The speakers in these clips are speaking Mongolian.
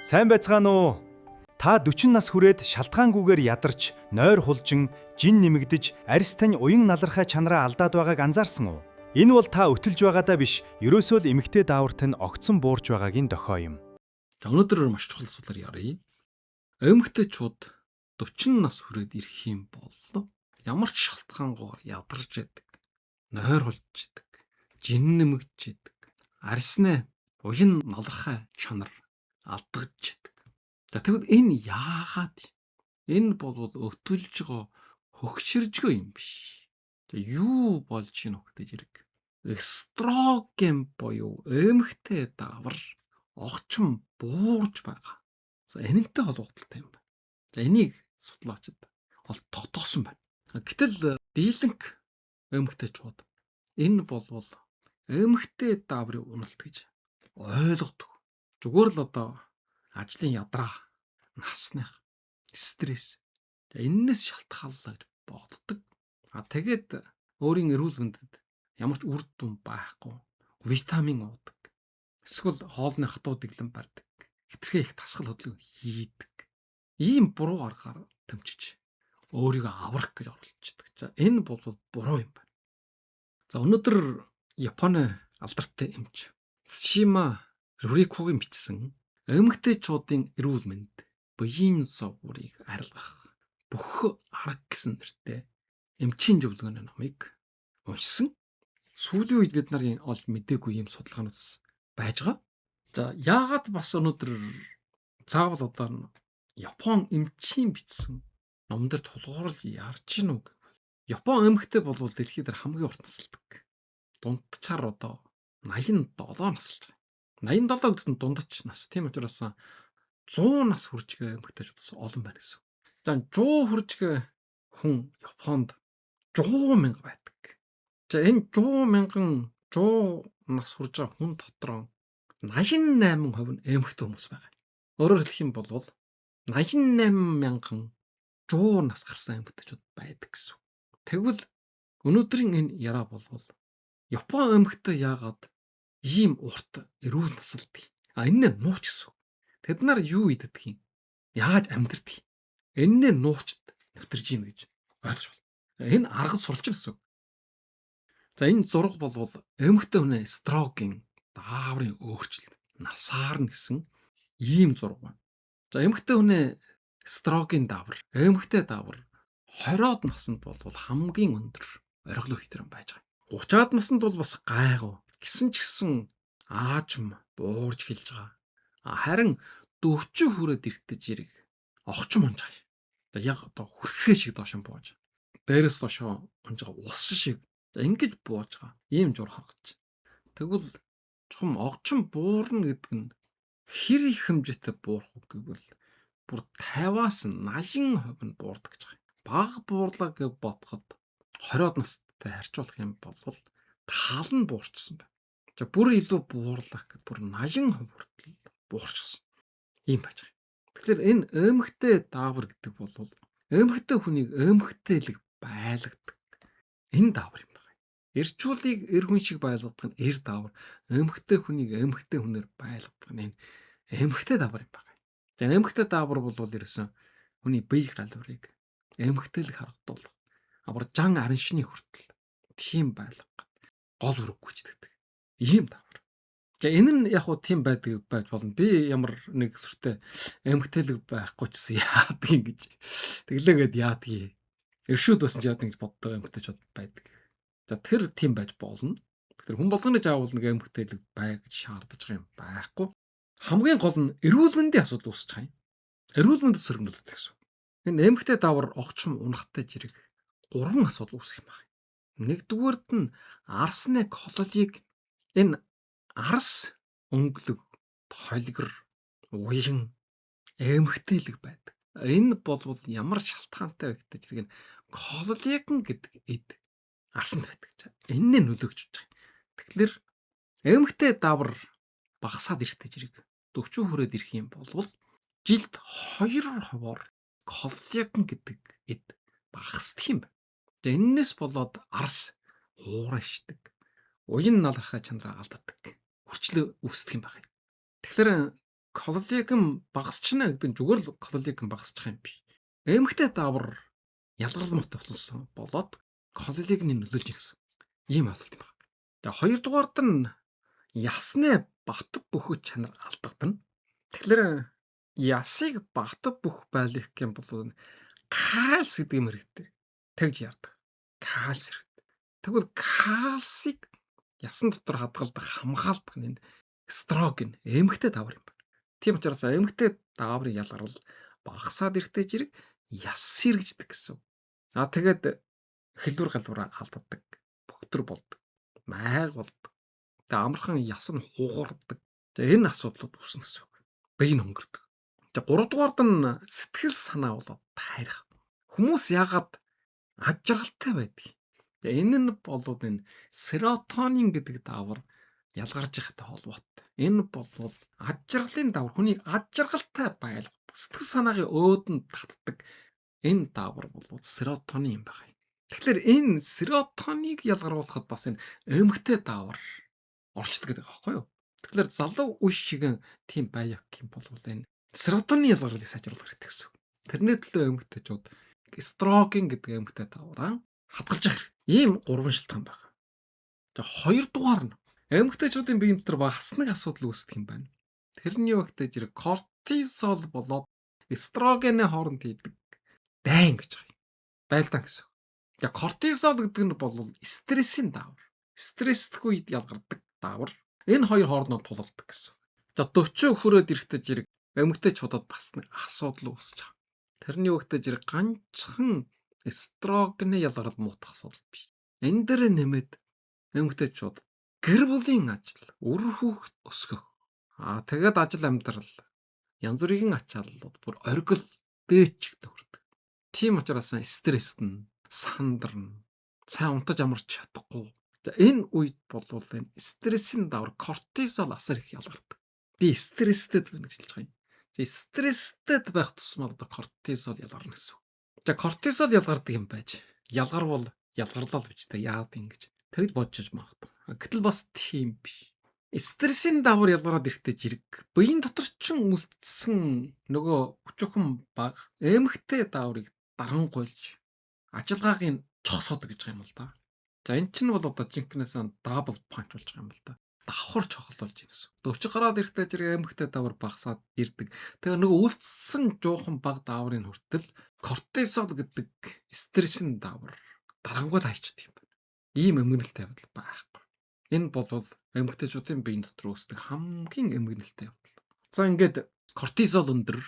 Сайн байцгаана уу? Та 40 нас хүрээд шалтгаангүйгээр ядарч, нойр хулжин, жин нэмэгдэж, арьс тань уян налархай чанараа алдаад байгааг анзаарсан уу? Энэ бол та өтөлж байгаадаа биш, ерөөсөө л эмэгтэй даавар тань огцон буурч байгаагийн дохио юм. За, өнөөдөр маш чухал асуудлаар яръя. Эмэгтэйчүүд 40 нас хүрээд ирэх юм бол ямар ч шалтгаангүйгээр ядарч яадаг, нойр хулж яадаг, жин нэмэгдэж яадаг, арьсны уян налархай чанар алдагч яадаг. За, тэгвэл энэ яагаад юм? Энэ бол өтөлжгөө хөгширжгөө юм биш. За, юу болж гин хөгтөж хэрэг? Эстроген буюу эмэгтэй даавар огцом буурж байгаа. За, энэнтэй холбогдолтой юм байна. За, энийг судлаачид ол тогтоосон байна. Гэтэл дийлэнх эмэгтэйчүүд энэ болвол эмэгтэй дааврын уналт гэж ойлгодог. Зүгээр л одоо ажлын ядраа, насных, стресс. За, энэнээс шалтгааллаа гэж боддог. А тэгээд өөрийн эрүүл мэндэд ямар ч үр дүн байхгүй витамин уудаг. Эсвэл хоолны хатуу дэглэм барьдаг. Хэтэрхий их дасгал хөдөлгөөн хийдэг. Ийм буруу аргаар тэмчиж өөрийгөө аврах гэж оролддог. За, энэ бол буруу юм байна. За, өнөөдөр Японы алдартай эмч Цушима Рурикогийн бичсэн эмэгтэйчүүдийн эрүүл мэнд буян зовуурийг арилгах бүх арга гэсэн нэртэй эмчийн зөвлөгөөний номыг уншсан. Сүүлийн үед бид нарын олж мдээгүй юм судалгаанууд байж байгаа. За, яагаад бас өнөөдөр заавал одоо Япон эмчийн бичсэн ном дээр тулгуурлаж ярьж гин үү гэвэл Япон эмэгтэй болвол дэлхийд дээр хамгийн урт насалдаг. Дундчаар одоо 87 насалж байгаа. 87 гэдэг нь дундч нас. Тийм учраас 100 нас хүрч байгаа эмэгтэйчүүд бас олон байна гэсэн. За, 100 хүрч байгаа хүн Японд 100 мянга байдаг. За, энэ 100 мянган 100 нас хүрж байгаа хүн дотроо 88% нь эмэгтэй хүмүүс байгаа. Өөрөөр хэлэх юм бол 88 мянган 100 нас гарсан эмэгтэйчүүд байдаг гэсэн. Тэгвэл өнөөдрийн энэ яриа болвол Япон эмэгтэй яагаад ийм урт эрүүл насалдаг? А энэ нь нууц гэсэн. Тэд нар юу иддэг юм? Яаж амьдардаг юм? Эннээ нуучд нэвтэрж ийн гэж ойлгож байна. Энэ аргад суралж гэсэн. За, энэ зураг болвол эмэгтэй хүний эстроген дааврын өөрчлөлт насаар нь гэсэн ийм зураг байна. За, эмэгтэй хүний эстроген даавар, эмэгтэй даавар 20-од наснд болвол хамгийн өндөр ориглон хитрэн байж байгаа. 30-аад наснд бол бас гайгүй. Гисэн ч гэсэн аажм буурж эхэлж байгаа. Харин 40 хүрээд ирэхдээ зэрэг огчм унж байгаа. За, яг одоо хүрхрээ шиг доош нь бууж. Дээрээс доошоо унж байгаа ус шиг. За, ингэж бууж байгаа. Ийм жур харагдаж. Тэгвэл чухам огчм буурна гэдэг нь хэр их хэмжээтэй буурах вэ гэвэл бүр 50-аас 80% нь буурдаг гэж байгаа. Бага буурлаа гэж бодоход 20-од настай харьцуулах юм бол тал нь буурчсан байна. За, бүр илүү буурлах гэд бүр 80% хүртэл буурчсан. Ийм байж байгаа. Тэгэхээр энэ эмэгтэй даавар гэдэг бол эмэгтэй хүнийг эмэгтэйлэг байлгадаг энэ даавар юм байна. Эрчүүлийг эр хүн шиг байлгадаг нь эр даавар, эмэгтэй хүнийг эмэгтэй хүнээр байлгадаг нь энэ эмэгтэй даавар юм байна. За, эмэгтэй даавар бол ерөөсөн хүний бие галуурыг эмэгтэйлэг харагдуулах. А бүр жан араншны хүртэл тийм байлгах гол үүрэг гүйцэтгэдэг. Ийм даавар. За, энэ нь яг хуу тийм байдаг байж болно. Би ямар нэг сүртэй эмэгтэйлэг байхгүй ч гэсэн яадаг юм гэж. Тэглээгээд яадаг. Эршүүд байсан ч яадаг гэж боддог эмэгтэйчүүд байдаг. За, тэр тийм байж болно. Тэгэхээр хүн болгоны заавал нэг эмэгтэйлэг бай гэж шаардаж байгаа юм байхгүй. Хамгийн гол нь эрүүл мэндийн асуудал үүсэж байгаа юм. Эрүүл мэндэд сөргөнөлдөг гэсэн. Энэ эмэгтэй даавар огцом унахтай зэрэг гурван асуудал үүсэх юм байна. Нэгдүгээрт нь арсны кололийг энэ арс өнгөлөг, толгор, уян эмэгтэйлэг байдаг. Энэ болвол ямар шалтгаантай вэ гэдэг зэрэг нь кололагин гэдэг эд арсанд байдаг гэж. Энэнээ нөлөөгч байгаа. Тэгэхээр эмэгтэй даавар багасаад ирэхдээ зэрэг 40 хүрээд ирэх юм болвол жилд 2%-оор коллаген гэдэг эд багасдаг юм байна. За, энэнээс болоод арс хуурай шидэг. Уян налархай чанараа алддаг. Хүчлээ үүсдэг юм байна. Тэгэхээр Коллаген багасчна гэдэг нь зүгээр л коллаген багасчих юм би. Эмэгтэй даавар ялгарл муутай болсон болоод коллагены нөлөөлж гисэн. Ийм асуулт юм байна. Тэгээ хоёрдугаард нь ясны бат бөхөж чанар алдагдана. Тэгэхээр ясыг бат бөх байлгах юм бол кальц гэдэг юм хэрэгтэй. Тэгж ярьдаг. Кальц хэрэгтэй. Тэгвэл кальцийг ясан дотор хадгалдаг, хамгаалдаг нь эстроген, эмэгтэй даавар юм байна. Тийм учраас эмэгтэй дааврын ялгарл багасаад ирэхдээ зэрэг яс сэргэждэг гэсэн. А тэгээд хэлвэр галвараа алддаг, бөхтөр болдог, майг болдог. Тэгээ амархан яс нь хугардаг. Тэгээ энэ асуудлууд үүснэ гэсэн үг. Бие нь хөнгөрдөг. Тэгээ гуравдугаард нь сэтгэл санаа болоод тайрах. Хүмүүс яагаад аж жаргалтай байдаг? Тэгээ энэ нь болоод энэ серотонин гэдэг даавар ялгарч байхтай холбоотой. Энэ болвол аж жаргалын даавар, хүний аж жаргалтай байлгадаг, сэтгэл санаагийн өөдөнд татдаг энэ даавар бол серотонин юм байна. Тэгэхээр энэ серотоныг ялгаруулахад бас энэ эмэгтэй даавар орчдөг гэдэг байхгүй юу? Тэгэхээр залуу үе шиг тийм байя гэх юм бол энэ серотонин ялгарлыг сайжруулах хэрэгтэй гэсэн үг. Тэрний төлөө эмэгтэйчүүд эстроген гэдэг эмэгтэй даавраа хадгалж явах хэрэгтэй. Ийм гурван шалтгаан байна. За хоёрдугаар нь эмэгтэйчүүдийн биеийн дотор бас нэг асуудал үүсдэг юм байна. Тэр нь юу гэхтэй зэрэг кортизол болоод эстрогены хооронд хийдэг дайн гэж байгаа юм. Байлдаан гэсэн. За кортизол гэдэг нь бол стрессийн даавар. Стресстэх үед ялгардаг даавар. Энэ хоёр хоорондоо тулалддаг гэсэн. За 40 хүрээд ирэхдээ зэрэг эмэгтэйчуудад бас нэг асуудал үүсэж байгаа. Тэрний юу гэхтэй зэрэг ганцхан эстрогены ялгарл муутах асуудал биш. Энэ дээр нэмээд эмэгтэйчүүд гэр бүлийн ажил, үр хүүхэд өсгөх. Аа тэгээд ажил амьдрал янз бүрийн ачааллууд бүр оргил дээчгтэй хүрдэг. Тийм учраас стресс нь сандарна. Сайн унтаж амарч чадахгүй. За энэ үед болвол энэ стрессийн давар кортизол асар их ялгардаг. Би стресстэй байна гэж хэлж байгаа юм. За стресстэй байх тусмаа одоо кортизол ялгарна гэсэн үг. За кортизол ялгардаг юм байж. Ялгар бол ялгарлаа л биш та яад ингэж. Тэгж бодож магадгүй. Гэтэл бас тийм биш. Стрессийн давар ялгараад ирэхдээ зэрэг биеийн дотор ч үлдсэн нөгөө өчүүхэн баг эмэгтэй дааврыг дарангуйлж ажиллагааг нь цогсоодог гэж байгаа юм л да. За эн чинь бол одоо жинкнээс double punch болж байгаа юм л да. Давхар чохол болж байна гэсэн. 40 гараад ирэхдээ зэрэг эмэгтэй даавар багасаад ирдэг. Тэгээ нөгөө үлдсэн жуухан баг дааврын хүртэл кортизол гэдэг стрессийн даавар дарангуйл хайчдаг юм байна. Ийм эмгэнэлтэй явдал байхгүй. Энэ бол эмэгтэйчүүдийн биеийн дотор үүсдэг хамгийн эмгэнэлтэй явдал. За ингээд кортизол өндөр,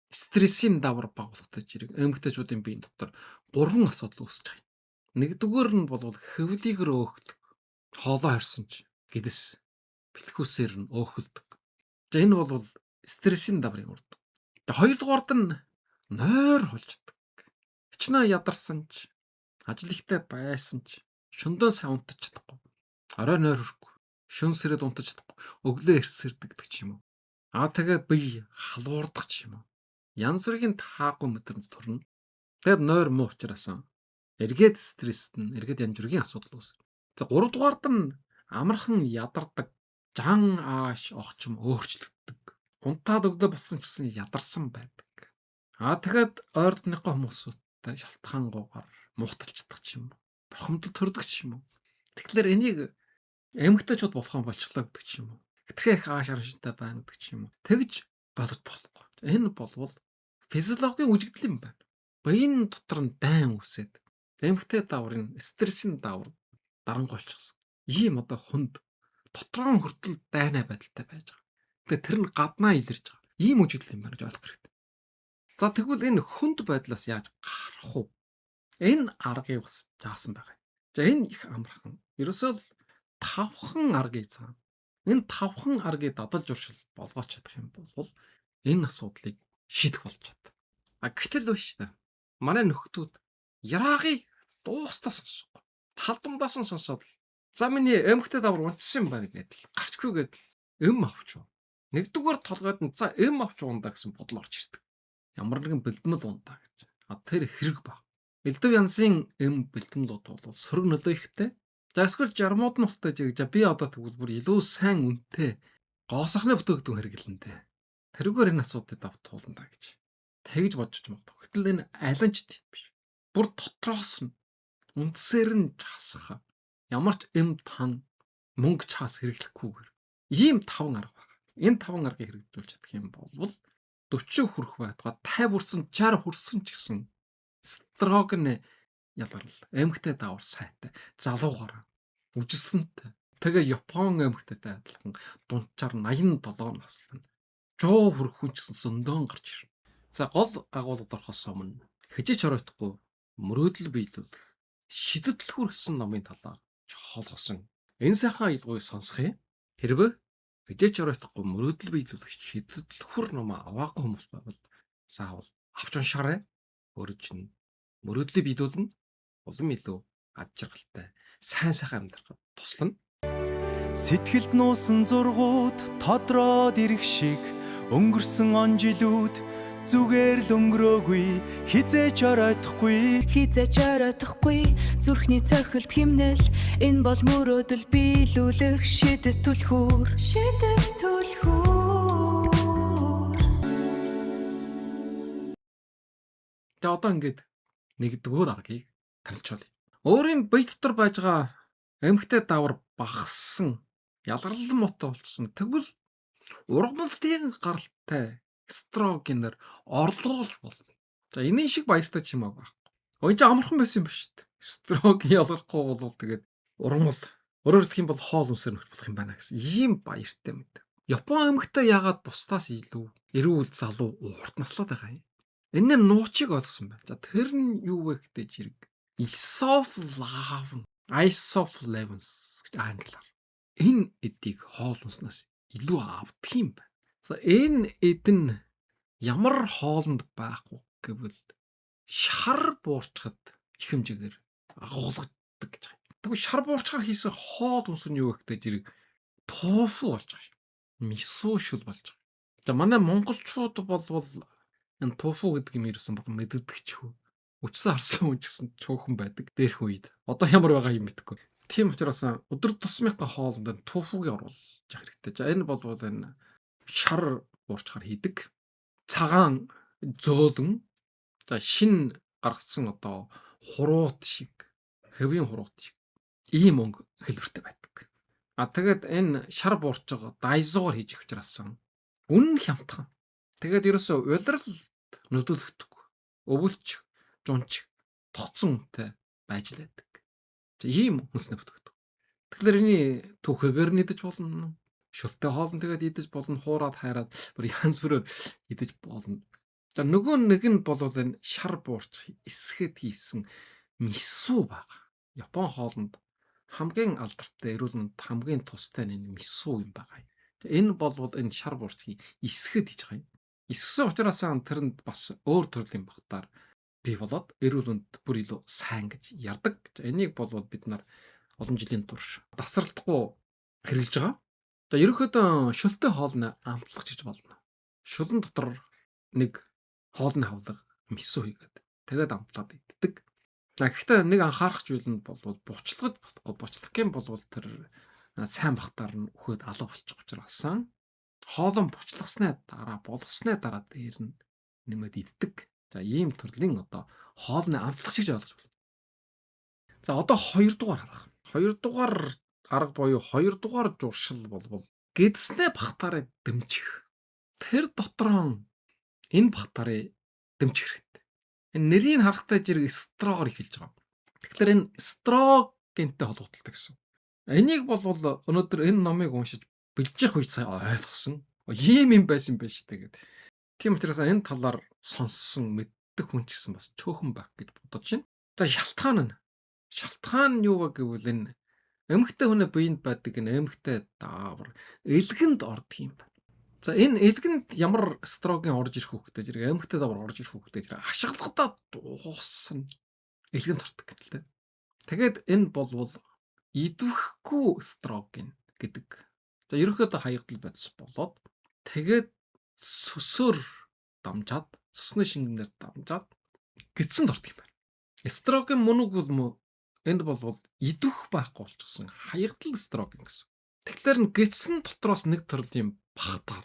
стрессийн давар бага болохтой зэрэг эмэгтэйчүүдийн биеийн дотор гурван асуудал үүсэж байгаа юм. Нэгдүгээр нь бол хэвлийгэр өөхдөг. Хоолоо хорсон ч гэдэс бэлхүүсээр нь өөхөлдөг. За энэ бол стрессийн даврын үр дүн. Хоёрдугаард нь нойр холждог. Хичнээн ядарсан ч ажил ихтэй байсан ч шөндөө сайн унтаж чадахгүй. Орой нойр хүрхгүй. Шөн сэрэд унтаж чадахгүй. Өглөө эрсэрдэг гэдэг ч юм уу. Аа тэгээ бие халуурдах ч юм уу. Янз бүрийн таагүй мэдрэмж төрнө. Тэгээд нойр муу учраас эргээд стресст нь эргээд янз бүрийн асуудал үүснэ. За гуравдугаард нь амархан ядардаг, жан ааш огчм өөрчлөгддөг. Унтаад өглөө болсон ч гэсэн ядарсан байдаг. Аа тэгэхэд ойрдныхоо хүмүүсүүдтэй шалтгаангүйгээр муухталчдаг ч юм уу. Бухимдал төрдөг ч юм уу. Тэгэхээр энийг эмэгтэйчүүд болох юм болчлоо гэдэг ч юм уу. Хэтэрхий их ааш араншинтай байна гэдэг ч юм уу. Тэгж ойлгож болохгүй. Энэ болвол физиологийн үжигдэл юм байна. Биеийн дотор нь дайн үүсээд эмэгтэй дааврын стрессийн даавар дарангуйлчихсан. Ийм одоо хүнд дотроо хүртэл дайнаа байдалтай байж байгаа. Тэгээ тэр нь гаднаа илэрж байгаа. Ийм үжигдэл юм байна гэж ойлгох хэрэгтэй. За тэгвэл энэ хүнд байдлаас яаж гарах вэ? Энэ аргыг бас заасан байгаа. За энэ их амархан. Ерөөсөө л тавхан аргыг заана. Энэ тавхан аргыг дадал журшил болгооч чадах юм бол энэ асуудлыг шийдэх болж чадна. А гэтэл биш та. Манай нөхдүүд яраагыг дуустаа сонсохгүй. Талдамдаас нь сонсоод л за миний эмэгтэй давар унтсан юм байна гэдэл гарчгүй гэдэл эм авч. Нэгдүгээр толгойд нь за эм авч ундаа гэсэн бодол орж ирдэг. Ямар нэгэн бэлтгэл ундаа гэж. А тэр хэрэг баг. Элдв янзын эм бэлтгэлүүд бол сөрөг нөлөө ихтэй. За эсвэл жармууд нь болтой зэрэг за би одоо тэгвэл бүр илүү сайн үнэтэй гоосохны бүтээгдэхүүн хэрэглэнэ. Тэрүүгээр энэ асуудлыг давтуулна да гэж. Тэгж бодож магадгүй. Гэтэл энэ аль нь ч тийм биш. Бүр дотроос нь үндсээр нь часах. Ямар ч эм тан мөнгө чаас хэрэглэхгүйгээр ийм 5 арга байна. Энэ 5 аргыг хэрэгжүүлж чадах юм бол 40 хүрэх байтугай 50 хүрсэн 60 хүрсэн ч гэсэн эстроген ялгарл, эмэгтэй даавар сайтай, залуугаар үжисэнтэй. Тэгээ Япон эмэгтэйтэй адилхан дунджаар 87 наслана. 100 хүрэх хүн ч гэсэн зөндөөн гарч ирнэ. За гол агуулгад орохоос өмнө хижиж оройтхгүй мөрөөдөл биелүүлэх шидэтэл хүргэсэн номын талаар чохоолгосон энэ сайхан аялгауг сонсох юм. Хэрвээ хижээж оройтхгүй мөрөөдөл биелүүлэх шидэтэл хүр ном аваагүй хүмүүс байвал заавал авч уншаарай. Өөрөө чинь мөрөөдлөө биелүүлнэ. Улам илүү ад жаргалтай сайн сайхан амьдрахад туслана. Сэтгэлд нуусан зургууд тодроод ирэх шиг өнгөрсөн он жилүүд зүгээр л өнгөрөөгүй хизээч оройтхгүй. Хизээч оройтхгүй зүрхний цохилт химнэл энэ бол мөрөөдөл биелүүлэх шидэт түлхүүр. Шидэт түлхүүр. Тэгээ одоо ингээд нэгдүгээр аргыг танилцуулъя. Өөрийн бие дотор байж байгаа эмэгтэй даавар багассан, ялгарлал муутай болчихсон. Тэгвэл ургамлын гаралтай эстрогенээр орлуулж болно. За энэ шиг баяртай ч юм аа байхгүй. Өн чи амархан байсан юм ба шүү дээ. Эстроген ялгархгүй болвол тэгээд ургамал, өөрөөр хэлэх юм бол хоол үнсээр нөхч болох юм байна гэсэн ийм баяртай мэд. Япон эмэгтэй яагаад бусдаас илүү эрүүл залуу урт наслаад байгаа юм? Энэ нь нуучийг ойлгосон байна. За тэр нь юу вэ гэдэг зэрэг isoflavone, isoflavones гэж англиар. Энэ эдийг хоол унснаас илүү авдаг юм байна. За энэ эд нь ямар хоолнд байхгүй гэвэл шар буурчхад их хэмжээгээр агуулгадаг гэж байгаа. Тэгвэл шар буурчгаар хийсэн хоол хүнс нь юу вэ гэдэг зэрэг тофу болж байгаа юм. Мисо шүл болж байгаа. За манай монголчууд болвол энэ тофу гэдэг юм ерөөсөн баг мэддэг ч юу. Үчсэн харсан хүн ч гэсэн чөөхөн байдаг дээрх үед. Одоо ямар байгаа юм мэдэхгүй. Тийм учраас өдөр тусмынхаа хоолнд тофуг оруулах хэрэгтэй. За энэ болвол энэ шар буурчгаар хийдэг. Цагаан зөөлөн за шин гаргацсан одоо хуруут шиг, хэвийн хуруут шиг ийм өнгө хэлбэртэй байдаг. А тэгээд энэ шар буурч байгаа дайзуугаар хийж их учраас үнэн хямдхан. Тэгээд ерөөсөө улирал нүдүүлэгдэхгүй. Өвөлч, жунч, тоцсон үнэтэй байж л байдаг. За ийм хүнснээ бүтгэдэг. Тэгэхээр энэ түүхэгээр нь идэж болно. Шөлтэй хоолн тэгээд идэж болно, хуураад хайраад бүр янз бүрээр идэж болно. За нөгөө нэг нь бол энэ шар буурч эсхэд хийсэн мису байгаа. Япон хоолнд хамгийн алдартай, эрүүл мэнд хамгийн тустай энэ мису юм байгаа. Энэ болвол энэ шар буурчгийг эсхэд хийж байгаа юм. Эссэн учраас тэрэнд бас өөр төрлийн багтаар бий болоод эрүүл мэнд бүр илүү сайн гэж ярьдаг. Энийг болвол бид нар олон жилийн турш тасралтгүй хэрэглэж байгаа. За ерөнхийдөө шөлтэй хоолны амтлах гэж болно. Шүлэн дотор нэг хоолны хавлага мису хийгээд тэгээд амтлаад иддэг. За гэхдээ нэг анхаарах зүйл нь болвол буцлагаж болохгүй. Буцлах юм болвол тэр сайн бахтаар нь үхээд алга болчих учраас хоолон буцлагсны дараа болгосны дараа дээр нь нэмээд иддэг. За ийм төрлийн одоо хоолны амтлах шиг ойлгож байна. За одоо 2 дугаар арга. 2 дугаар арга буюу 2 дугаар журшил болвол гэдснээ бахтаараа дэмжих. Тэр дотроо энэ бахтаараа дэмжих хэрэгтэй. Энэ нэрийг харахтай зэрэг эстрогоор эхэлж байгаа. Тэгэхээр энэ эстрогентэй холбогдолтой гэсэн. Энийг болвол өнөөдөр энэ номыг уншиж бэлжих үед сая ойлгосон. Ийм юм байсан юм байна шүү дээ гэдэг. Тийм учраас энэ талаар сонссон мэддэг хүн ч гэсэн бас чөөхөн байх гэж бодож байна. За шалтгаан нь. Шалтгаан нь юу вэ гэвэл энэ эмэгтэй хүний биед байдаг энэ эмэгтэй даавар элгэнд ордог юм байна. За энэ элгэнд ямар эстроген орж ирэх үү гэдэг зэрэг эмэгтэй даавар орж ирэх үү гэдэг зэрэг ашиглагадаа дуусна. Элгэнд ордог гэх л дээ. Тэгээд энэ болвол идэвхгүй эстроген гэдэг. За ерөнхийдөө хаягдал бодис болоод тэгээд сөсөөр дамжаад цусны шингэнээр дамжаад гидсэнд ордог юм байна. Эстроген мөн үгүй мө энд болвол идэвх байхгүй болчихсон хаягдал эстроген гэсэн. Тэгэхээр нь гидсэн дотроос нэг төрлийн бахтар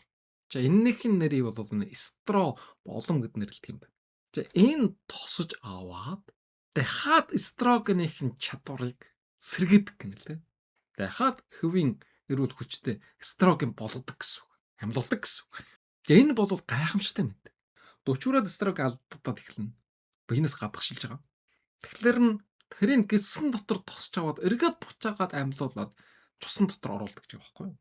За энэнийх нь нэрийг бол эстро болон гэд нэрлэдэг юм байна. За энэ тосож аваад дахиад эстрогенийн чадварыг сэргээдэг гэнэ лээ. Дахиад хэвийн эрүүл хүчтэй эстроген болгодог гэсэн үг. Амьлуулдаг гэсэн үг. За энэ бол гайхамшигтай мэд. 40 хүрээд эстроген алдагдаад эхэлнэ. Биенээс гадагшилж байгаа. Тэгэхээр нь тэрийг гидсэн дотор тосч аваад эргээд буцаагаад амьлуулад цусан дотор оруулдаг гэж байгаа байхгүй юу?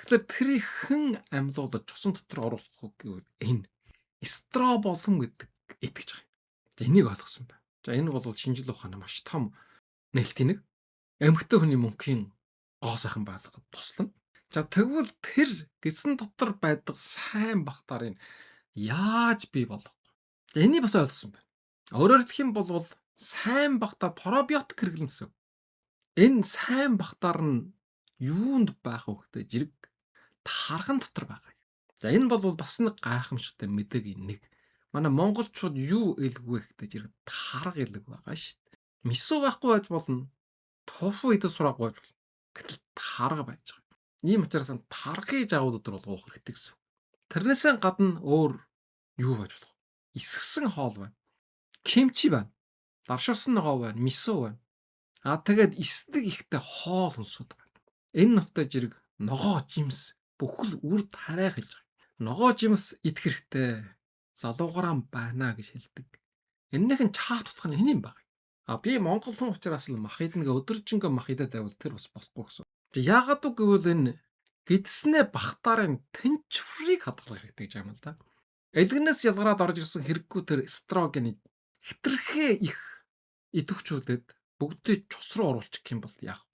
Тэгэхээр тэрийг хэн амьлуулад цусан дотор оруулах вэ гэвэл энэ эстро болон гэдэг итгэж байгаа юм. За энийг ойлгосон байна. За энэ бол шинжил ухааны маш том нээлтийн нэг. Эмэгтэй хүний мөнхийн гоо сайхан байлгахад туслана. За тэгвэл тэр гидсэн дотор байдаг сайн бахтарыг яаж бий болгох вэ? За энийг бас ойлгосон байна. Өөрөөр хэлэх юм бол сайн бахтар пробиотик хэрэглэн гэсэн. Энэ сайн бахтар нь юунд байх вэ гэдэг жирэг тарган дотор байгаа. За энэ бол бас нэг гайхамшигтай мэдээгийн нэг. Манай монголчууд юу илгүй гэдэг жирэг тарга илэг байгаа шүү дээ. Мисо байхгүй байж болно. Тофу идэж сураагүй байж болно. Гэтэл тарга байж байгаа. Ийм учраас таргыг жавууд өдөр болгоо уух хэрэгтэй гэсэн. Тэрнээсээ гадна өөр юу байж болох вэ? Исгсэн хоол байна. Кимчи байна. Даршуулсан ногоо байна, мисо байна. А тэгээд эсдэг ихтэй хоол хүнсүүд байна. Энэ нуттай жирэг ногоо жимс бүхэл үр тариа хэлж байгаа. Ногоо жимс идэх хэрэгтэй. Залуугараа байна гэж хэлдэг. Эннийх нь чаат утга нь энэ юм байна. А би монгол хүн учраас л мах идэнэ өдөржингөө мах идээд байвал тэр бас болохгүй гэсэн. Яагаад үг гэвэл энэ гидснээ бахтаарын тэнцвэрийг хадгалах хэрэгтэй гэж юм л да. Элгэнээс ялгараад орж ирсэн хэрэггүй тэр эстрогенийг хитрхээ их идэвхжүүлээд бүгдийг цус руу оруулчих юм бол яах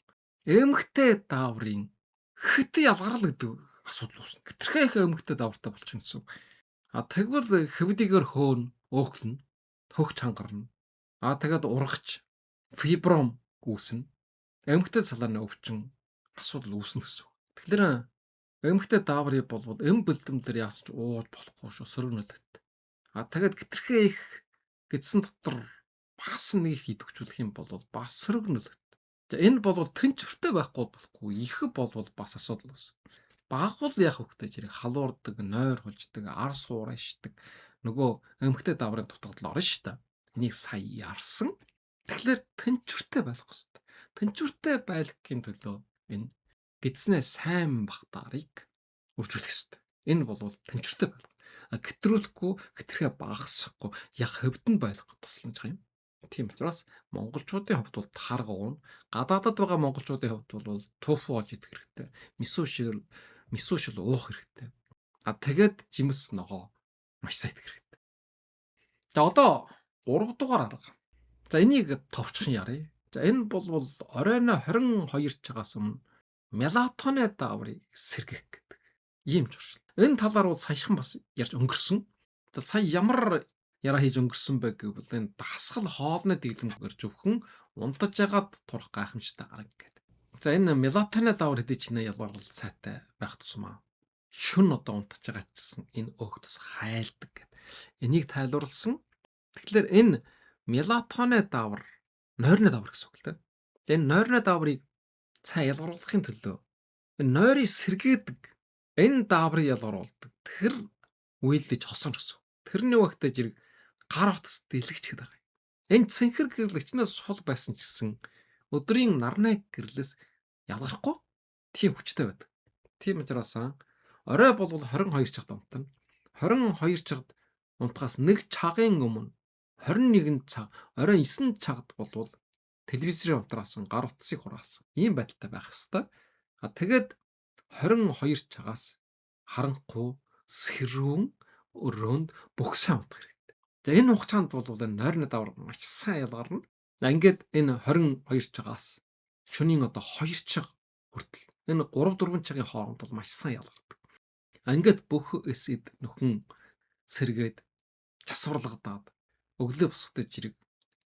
вэ? Эмгтэй дааврын хэт ялгарл гэдэг асуудал үүснэ. Хитрхээ их эмгтэй даавартай болчихно гэсэн үг. А тэгвэл хэвдийгээр хөөн, өөхлөн, төгч хангарна. А тэгээд ургаж фибром үүснэ. Эмгтэй салааны өвчин асуудал үүснэ гэсэн үг. Тэгэхээр эмгтэй дааврыг болвол эм бэлтэмлэр яасан ч ууж болохгүй шүү сөрөг нөлөөт. А тэгээд гитрхээ их гидсэн дотор бас нэг их идэвхжүүлэх юм бол бас сөрөг нөлөөт. За энэ болвол тэнцвэртэй байхгүй болохгүй их болвол бас асуудал үүснэ. Багвал яах вэ гэдэг зэрэг халуурдаг, нойр хулждаг, ар суурайшдаг нөгөө эмгтэй дааврын дутагдал орно шүү дээ. Энийг сая ярьсан. Тэгэхээр тэнцвэртэй байх хэрэгтэй. Тэнцвэртэй байлгахын төлөө энэ гидснээ сайн бахтарыг үржүүлэх хэрэгтэй. Энэ бол тэнцвэртэй байх. А гэтрүүлэхгүй, хэтэрхээ багасгахгүй, яг хөвдөнд байлгах тусламж юм. Тийм учраас монголчуудын хувьд бол тарга уuna. Гадаадад байгаа монголчуудын хувьд бол тофу олж идэх хэрэгтэй. Мисо шил уух хэрэгтэй. А тэгээд жимс ногоо маш сайн идэх хэрэгтэй. За одоо 3 дугаар арга. За энийг товчхон яръя. За энэ бол оройн 22 чагаас өмнө мелатонин дааврыг сэргээх гэдэг ийм зуршил. Энэ талаар бол саяхан бас ярьж өнгөрсөн. За сая ямар яраа хийж өнгөрсөн бэ гэвэл энэ дасгал хоолны дэглэм зөвхөн унтаж ягаад турах гайхамшигтай арга гэдэг. За энэ мелатонин даавар хэдий ч нэ ялгарл сайтай байх тусмаа шүн одоо унтаж байгаа ч гэсэн энэ өөхдөс хайлдаг гэд. Энийг тайлбарласан. Тэгэхээр энэ мелатонин даавар нойрны даавар гэсэн үг л дээ. Энэ нойрны дааврыг сайн ялгаруулахын төлөө энэ нойрыг сэргээдэг энэ дааврыг ялгаруулдаг. Тэр үйлдэж хосон гэсэн. Тэрний үгтэй зэрэг гар утас дэлгэж гэдэг байгаа. Энэ цэнхэр гэрэл хичнээн сул байсан ч гэсэн өдрийн нарны гэрлээс ялгархгүй тийм хүчтэй байдаг. Тийм учраас орой бол 22 чагт унтана. 22 чагт унтахаас нэг чагын өмнө 21 цаг, оройн 9 цагт болвол телевизэрийн унтраасан, гар утсыг хураасан. Ийм байдалтай байх ёстой. А тэгээд 22 чагаас харанхуй сэрүүн өрөөнд бүх сайн унтах хэрэгтэй. За энэ хугацаанд бол энэ нойрны давар маш сайн ялгарна. За ингээд энэ 22 чагаас шөнийн одоо 2 чаг хүртэл энэ 3 4 цагийн хооронд бол маш сайн ялгардаг. А ингээд бүх эс эд нөхөн сэргээд часварлагдаад өглөө босготой жирэг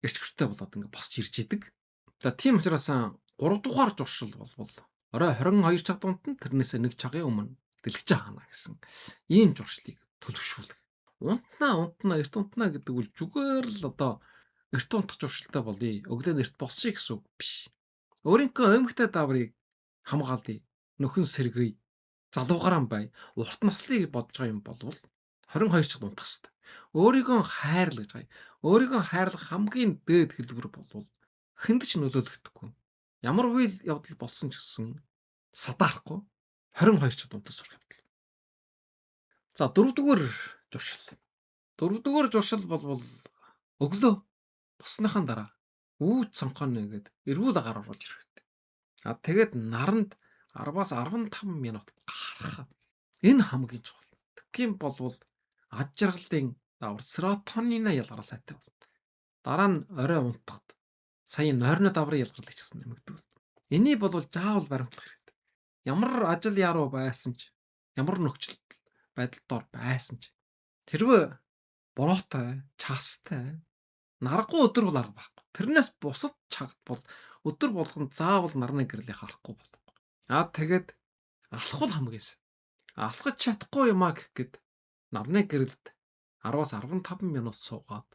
эрч хүчтэй болоод ингээд босч ирж идэг. За тийм учраас 3 дугаар зуршил болвол орой 22 цаг дунд нь тэрнээсээ 1 цагийн өмнө дэлгэж хаана гэсэн ийм зуршлыг төлөвшүүлэх. Унтнаа эрт унтнаа гэдэг үл зүгээр л одоо эрт унтах зуршилтай болъё. Өглөө нь эрт босъё гэсэн үг биш. Өөрийнхөө эмгтэй дааврыг хамгаалъя. Нөхөн сэргэе. Залуугараа бай. Урт наслыг бодож байгаа юм болвол 22 цаг унтах хэрэгтэй. Өөрийгөө хайрлаж байгаа. Өөрийгөө хайрлах хамгийн дээд хэлбэр болвол хүнд ч нөлөөлөгдөхгүй. Ямар үйл явдал болсон ч гэсэн садаарахгүй 22 цаг унтаж сурах явдал. За дөрөвдүгээр зуршил. Дөрөвдүгээр зуршил болвол өглөө босныхан дараа үүч цонхоо нэгээд эрүүл агаар оруулж ирэх хэрэгтэй. А тэгээд наранд 10-аас 15 минут гарах. Энэ хамгийн чухал. Тэгэх юм болвол ад жаргалын давар серотонина ялгарал сайтай болно. Дараа нь орой унтахад сая нойрны даврын ялгарлыг ч гэсэн нэмэгддэг. Энийг болвол заавал баримтлах хэрэгтэй. Ямар ажил яруу байсан ч, ямар нөхцөл байдал дор байсан ч тэрвээ бороотой, частай, наргагүй өдөр бол арга байхгүй. Тэрнээс бусад чагт бол өдөр болгон заавал нарны гэрлийг харахгүй болохгүй. Аа тэгээд алхвал хамгийн сайн. Алхаж чадахгүй юмаа гэх гээд нарны гэрэлд 10-аас 15 минут суугаад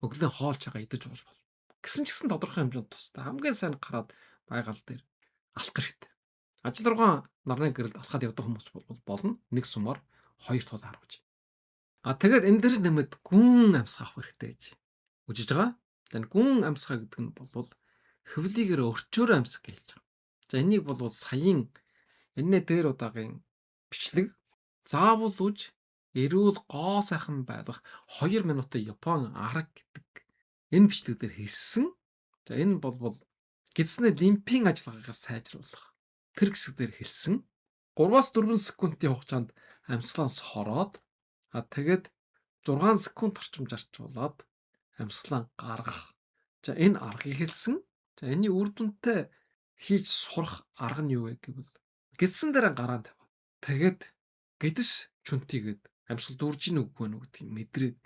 өглөө хоол чагаа идэж ууж болно. Гэсэн ч гэсэн тодорхой хэмжээнд тустай. Хамгийн сайн гараад байгаль дээр алах хэрэгтэй. Ажил руугаа нарны гэрэлд алхаад явдаг хүмүүс бол болно. Нэг сумаар 2 тул харуулж. А тэгээд энэ дэр нэмэд гүн амьсгаа авах хэрэгтэй гэж үжиж байгаа. За гүн амьсгаа гэдэг нь бол хөвлийгээр өрчөөрөө амьсгах гэж хэлж байгаа. За энийг бол саяын энэний дээр удаагийн бичлэг заавал үж эрүүл гоо сайхан байлгах 2 минутын Япон арга гэдэг энэ бичлэг дээр хэлсэн. За энэ бол гидсний лимфийн ажиллагаагаа сайжруулах тэр хэсэг дээр хэлсэн. 3-аас 4 секундын хугацаанд амьсгалаа сороод а тэгээд 6 секунд орчим зарчуулаад амьсгалаа гаргах. За энэ аргыг хэлсэн. За энэний үр дүнтэй хийж сурах арга нь юу вэ гэвэл гидсэн дээр гараа тавиад тэгээд гидс чүнтийгээд амьсгал дүүрж ийн үгүй нү гэдгийг мэдрээд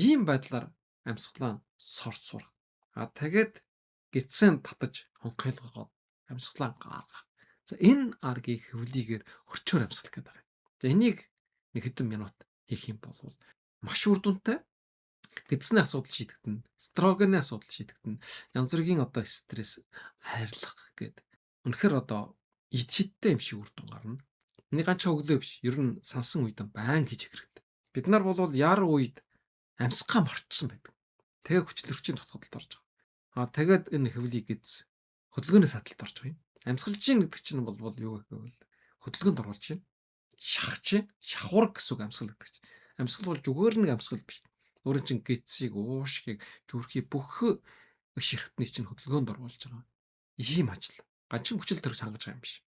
ийм байдлаар амьсгалаа сорж сурах. А тэгээд гидсэн татаж хонхойлгоод амьсгалаа гаргах. За энэ аргыг хөвлийгээр өрчөөр амьсгалах гэдэг байна. За энийг нэг хэдэн минут хийх юм бол маш үр дүнтэй гидсний асуудал шийдэгдэнэ. Строгены асуудал шийдэгдэнэ. Янз бүрийн одоо стресс хайрлах гээд үнэхээр одоо ид шидтэй юм шиг үр дүн гарна. Нэг ганц өглөө биш. Ер нь сансан үед байн хийж хэрэгтэй. Бид нар бол яар үед амьсгаа марчсан байдаг. Тэгээ хүчлэрчийн тутгалд орж байгаа. А тэгээд энэ хөвлийг гидс хөдөлгөөний садалд орж байгаа юм. Амьсгалж гин гэдэг чинь бол юу гэвэл хөдөлгөөнд оруулж чинь шахаж чинь шахуург гэсэн үг амьсгал гэдэг чинь. Амьсгал бол зүгээр нэг амьсгал биш. Өөрийн чинь гидсийг, уушгийг, зүрхийг бүх ширхтний чинь хөдөлгөөнд оруулж байгаа. Ийм ажил. Ганчин хүчил төрөж хангаж байгаа юм биш.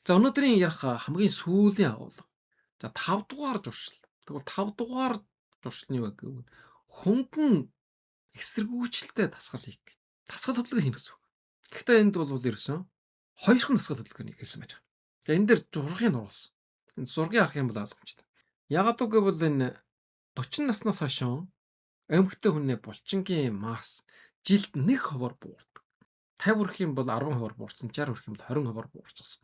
За өнөөдрийн ярих хамгийн сүүлийн агуулга. За 5 дугаар зуршил. Тэгвэл 5 дугаар зуршил нь юу вэ гэвэл хөнгөн эсэргүүцэлтэй дасгал хийх гэж. Дасгал хөдөлгөөн хийнэ гэсэн үг. Гэхдээ энд бол ерөөсөн хоёрхан дасгал хөдөлгөөнийг хэлсэн байж байгаа. За энэ дээр зургийг оруулсан. Энэ зургийг харах юм бол ойлгомжтой. Ягаад гэвэл энэ 40 наснаас хойш эмэгтэй хүний булчингийн масс жилд 1 хувиар буурдаг. 50 хүрэх юм бол 10 хувиар буурсан, 60 хүрэх юм бол 20 хувиар буурчихсан.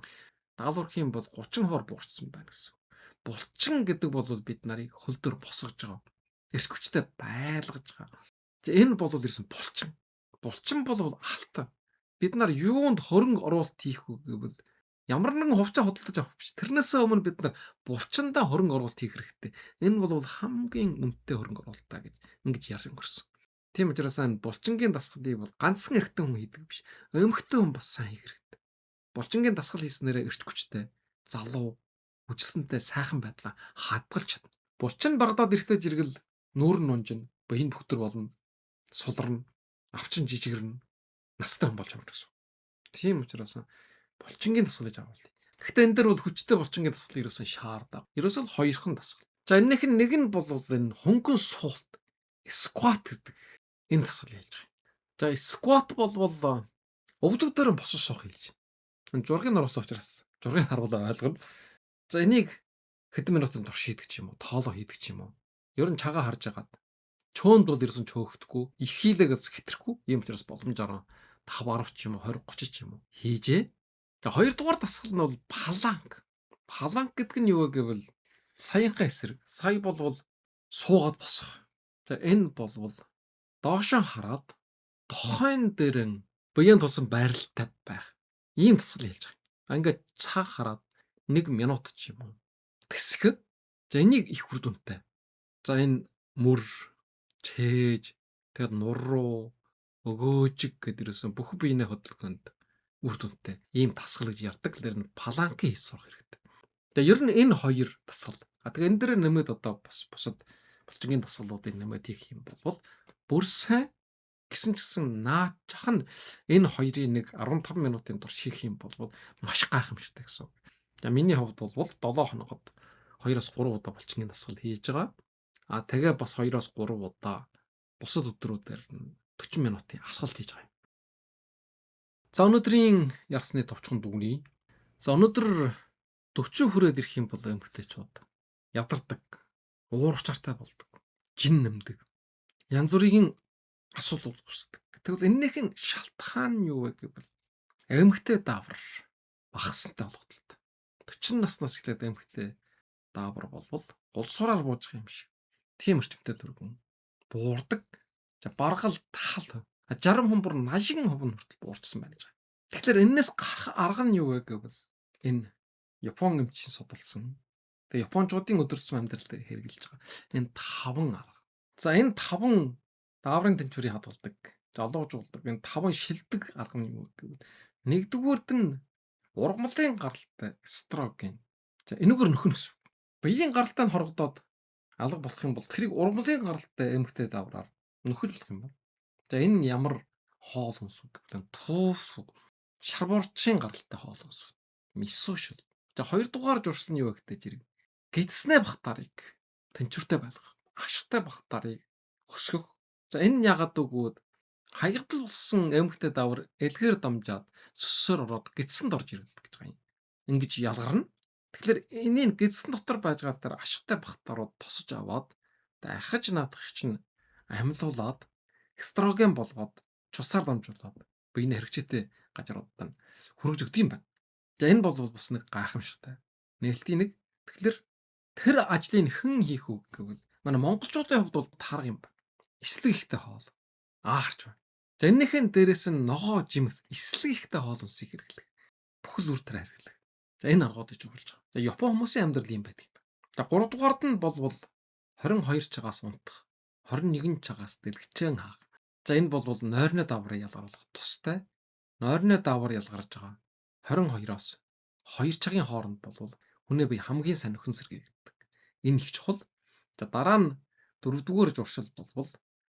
70 хүрэх юм бол 30 хувиар буурчихсан байна гэсэн. Булчин гэдэг бол бид нарыг хөл дөр босгож байгаа. Эрч хүчтэй байлгаж байгаа. Энэ бол ерөөсөн булчин. Булчин бол алт. Бид нар юунд хөрөнгө оруулалт хийх вэ гэвэл ямар нэгэн хувьцаа худалдаж авах биш. Тэрнээсээ өмнө бид нар булчиндаа хөрөнгө оруулалт хийх хэрэгтэй. Энэ бол хамгийн үнэтэй хөрөнгө оруулалтаа гэж ингэж ярьж өнгөрсөн. Тийм учраас энэ булчингийн дасгалыг бол ганцхан эрэгтэй хүн хийдэг биш. Эмэгтэй хүн бас сайн хийх хэрэгтэй. Булчингийн дасгал хийснээрээ эрч хүчтэй, залуу, хүчсэнтэй сайхан байдлаа хадгалж чадна. Булчин багдаад ирэхдээ жиргэл нүүр нь унжина, буян бөхтөр болно, суларна, авчин жижигэрнэ, настай хүн болж байгаа гэсэн. Тийм учраас булчингийн дасгал гэж агуулъя. Гэхдээ энэ дээр бол хүчтэй булчингийн дасгал ерөөсөн шаардаа. Ерөөсөө л хоёрхан дасгал. За энэнийх нь нэг нь бол энэ хөнгөн суулт, скват гэдэг энэ дасгал хэлж байгаа юм. За скват бол өвдөг дээр нь босож суух хэлж байна. Энэ зургийг оруулсан учраас зургийг харуул ойлгоно. За энийг хэдэн минутын турш хийдэг ч юм уу, тоолоо хийдэг ч юм уу. Ер нь чагаа харж агаад чөөнд бол ерөөсөн чөөгдөхгүй, их хийлэгээс хэтрэхгүй. Ийм учраас боломжоор 5 10 ч юм уу, 20 30 ч юм уу хийжээ. За хоёрдугаар дасгал нь бол plank. Plank гэдэг нь юу вэ гэвэл саянхаа эсрэг. Сая болвол суугаад босох. За энэ болвол доошоо хараад дохойн дээр буян тулсан байралтай байх. Ийм дасгал хэлж байгаа. Ингээд цаг хараад 1 минут ч юм уу тэсэх. За энийг их үр дүнтэй. За энэ мөр, чээж, тэгээд нур руу өгөөжиг гэдэг ерөөсөн бүх биений хөдөлгөөнд үр дүнтэй ийм дасгал гэж ярьдаг. Тэр нь plank хийж сурах хэрэгтэй. Тэгээ ер нь энэ хоёр дасгал. А тэгээ энэ дээр нэмээд одоо бас бусад булчингийн дасгалуудыг нэмээд хийх юм бол бүр сайн гэсэн ч гэсэн наадчих нь энэ хоёрын нэг 15 минутын турш хийх юм бол маш гайхамшигтай гэсэн. За миний хувьд бол 7 хоногод 2-оос 3 удаа булчингийн дасгал хийж байгаа. А тэгээ бас 2-оос 3 удаа бусад өдрүүдээр нь 40 минутын алхалт хийж байгаа юм. За өнөөдрийн ярьсны товчхон дүгнэе. За өнөөдөр 40 хүрээд ирэх юм бол эмэгтэйчүүд ядардаг, уур учаартай болдог, жин нэмдэг, янз бүрийн асуудал үүсдэг. Тэгвэл энэнийх нь шалтгаан нь юу вэ гэвэл эмэгтэй даавар багасантай холбоотой. 40 наснаас эхлээд эмэгтэй даавар болвол гулсуураар бууж байгаа юм шиг. Тийм эрчимтэй түргэн буурдаг. За баргал тал. 60 хүн бүр 80% нь хүртэл буурчсан байна гэж байгаа. Тэгэхээр энэнээс гарах арга нь юу вэ гэвэл энэ Япон эмчийн судалсан. Тэгээ Япончуудын өдөр тутмын амьдралд хэрэглэж байгаа. Энэ таван арга. За энэ таван дааврын тэнцвэрийг хадгалдаг, залуужуулдаг энэ таван шилдэг арга нь юу гэвэл нэгдүгüүрд нь ургамлын гаралтай эстроген. За энүүгээр нөхөн өсөв. Биеийн гаралтай нь хорогдоод алга болох юм бол тэрийг ургамлын гаралтай эмэгтэй даавраар нөхөж болох юм байна. За энэ нь ямар хоол хүнс вэ гэвэл туус, шарбуурчийн гаралтай хоол хүнс. Мисо шил. За хоёрдугаар журшил нь юу вэ гэдэг зэрэг гидснээ бахтарыг тэнцвэртэй байлгах, ашигтай бахтарыг өсгөх. За энэ нь яагаад үгүүд хаягдал болсон эмэгтэй даавар элгээр дамжаад сөссөөр ороод гидсэнд орж ирдэг гэж байгаа юм. Ингэж ялгарна. Тэгэхээр энийг гидсэн дотор байж байгаа дээр ашигтай бахтарууд тосож аваад дахиж наадах чинь амьлуулад эстроген болгоод чусаар дамжуулаад биений хэрэгчээтэй газруудад нь хүргэж өгдөг юм байна. За энэ бол бас нэг гайхамшигтай. Нээлтийн нэг. Тэгэхээр тэр ажлыг хэн хийх үү гэвэл манай монголчуудын хувьд бол тарга юм байна. Эслэг ихтэй хоол аарч байна. За энэнийхэн дээрээс нь ногоо жимс эслэг ихтэй хоол хүнсийг хэрэглэх. Бүхэл үр тарай хэрэглэх. За энэ аргуудыг чухалж байгаа. За Япон хүмүүсийн амьдрал ийм байдаг юм байна. За 3 дугаард нь болвол 22 чагаас унтах, 21 чагаас дэлгэцэн хаах. За энэ бол нойрны дааврыг ялгаруулах тустай. Нойрны даавар ялгарч байгаа 22-оос 2 цагийн хооронд болвол хүнээ бие хамгийн сайн нөхөн сэргээгддэг. Энэ их чухал. За дараа нь дөрөвдүгээр журшил болвол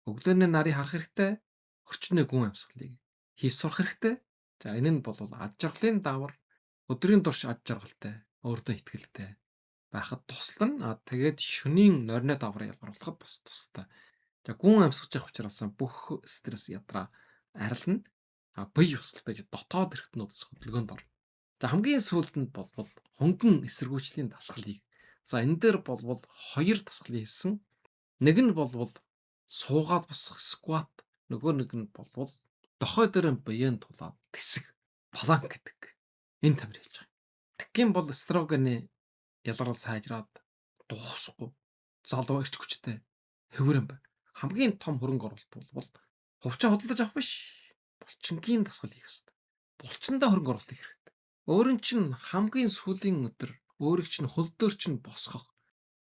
өглөөний нарыг харах хэрэгтэй, орчны гүн амьсгалыг хийж сурах хэрэгтэй. За энэ нь бол ад жаргалын даавар, өдрийн турш ад жаргалтай, өөртөө ихтгэлтэй байхад туслана. А тэгээд шөнийн нойрны дааврыг ялгаруулахад бас тустай. За гүн амьсгаж явах учраас бүх стресс ядраа арилна. А бие ёсолтой дотоод эрхтнүүд хөдөлгөөнд орно. За хамгийн сүүлд нь болвол хөнгөн эсэргүүцлийн дасгалыг. За энэ дээр болвол хоёр дасгалыг хийсэн. Нэг нь болвол суугаад босох squat, нөгөө нэг нь болвол дохой дээр биеийн тулаад тэсэх plank гэдэг. Энэ тамир хэлж байгаа. Тэгхийн бол эстрогены ялгарл сайжраад дуусахгүй залуу эрч хүчтэй хэврэн байна. Хамгийн том хөрөнгө оруулалт бол хувьчаа худалдаж авах биш. Булчингийн дасгал хийх ёстой. Булчиндаа хөрөнгө оруулалт хийх хэрэгтэй. Өөрөн чинь хамгийн сүүлийн өдөр өөрийг чинь хөл дээр чинь босгох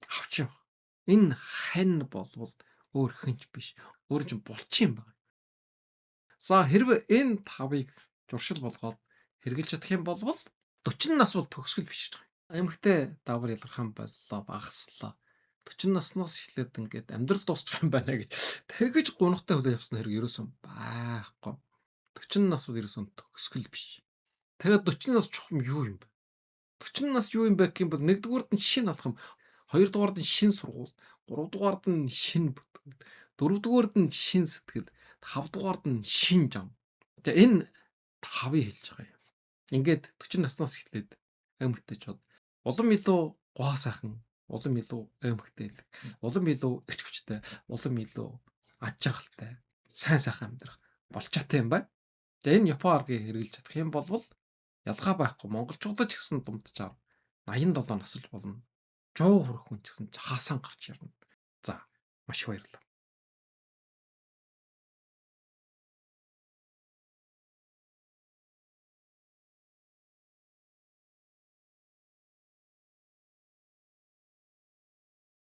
авч явах. Энэ хань болвол өөр хинч биш. Өөр чинь булчин юм байна. За хэрвээ энэ тавыг журшил болгоод хэрэгжилж чадах юм бол 40 нас бол төгсгөл биш гэж байгаа. Эмэгтэй даавар ялгархан боллоо, багаслаа. 40 наснаас эхлээд ингээд амьдрал дуусчих юм байна гэж тэгэж гунхтай хүлээж авсан хэрэг ерөөсөн байхгүй. 40 нас бол ерөөсөн төгсгөл биш. Тэгээд 40 нас чухам юу юм бэ? 40 нас юу юм бэ гэх юм бол нэгдүгээрт нь шин алхам, хоёрдугаард нь шин сургууль, гуравдугаард нь шин бүтгэл, дөрөвдүгээрт нь шин сэтгэл, тавдугаард нь шин жам. За энэ тавыг хэлж байгаа юм. Ингээд 40 наснаас эхлээд эмэгтэйчүүд улам илүү гоо сайхан, улам илүү эмэгтэй, улам илүү эрч хүчтэй, улам илүү ад жаргалтай, сайн сайхан амьдрах болчоотой юм байна. За энэ Япон аргыг хэрэглэж чадах юм болвол ялгаа байхгүй монголчуудад ч гэсэн дунджаар 87 насалж болно. 100 хүрэх хүн ч гэсэн хаасан гарч ирнэ. За маш их баярлалаа.